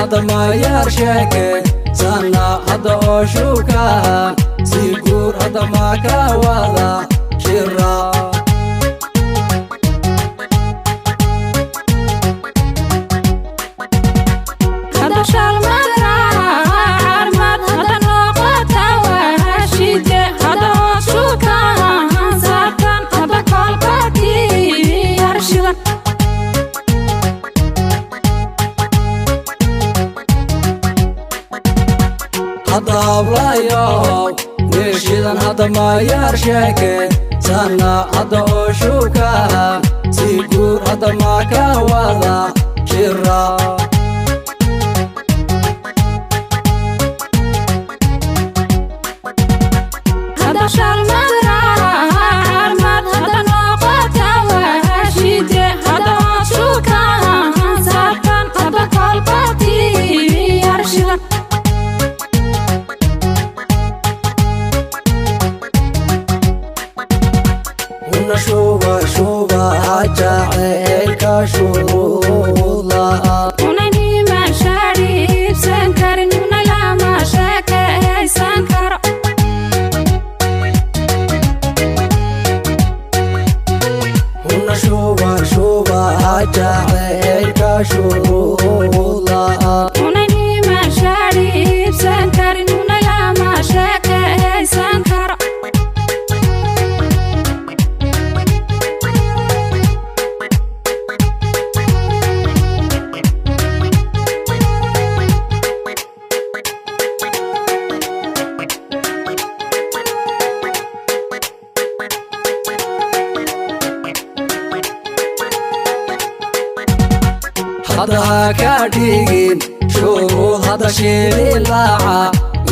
Hadda mayaar sheeke sana hadda oo shukaan si guur hadda maa ka wada shira. Hadda shalmad raarmad hadda noqota wahashide hadda hoos shukaan saartan hadda kolbatii yarshidan. Hadda hablayow niishidan hadda mayaar sheeke sana hadda oo shukaan si guur hadda maa ka wada shira. Hadda shalmad raarmad hadda noqota wahashide hadda hoos shukaan saartan hadda kolbatii yarshidan. Una shuba shuba jacaylka shuruud la'aan. Unanima shaadhiibsan karin una lama sheekaysan karo. Una shuba shuba jacaylka shuruud la'aan. Unanima shaadhiibsan karin una lama sheekaysan karo. Hadda ha ka dhigin shuruud hadda shililaaca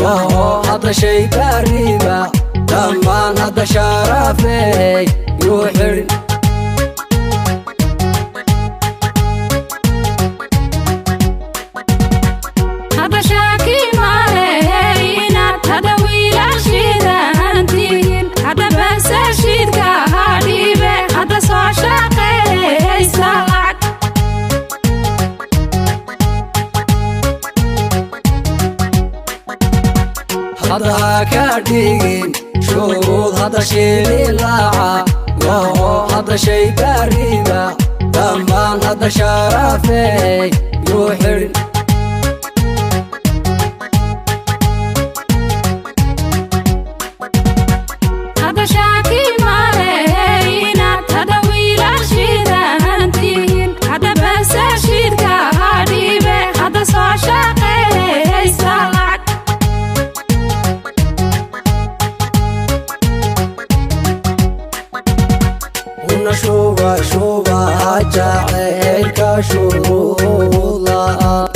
yaho hadda shay bariba dhammaan hadda sharafey yuu xidhin. Hadda shaaki male inaad hadda wiilashiidan tihiin hadda basashiidka hadhiibe hadda soo shaqaysa lacag. Hadda ha ka dhigin shuruud hadda shililaaca yaho hadda shay bariba dhammaan hadda sharafey yuu xidhin. Hadda shaaki male inaad hadda wiilashiidan tihiin hadda basashiidka hadhiibe hadda soo shaqaysa lacag. Una shuba shuba jacaylka shuruud la'aan.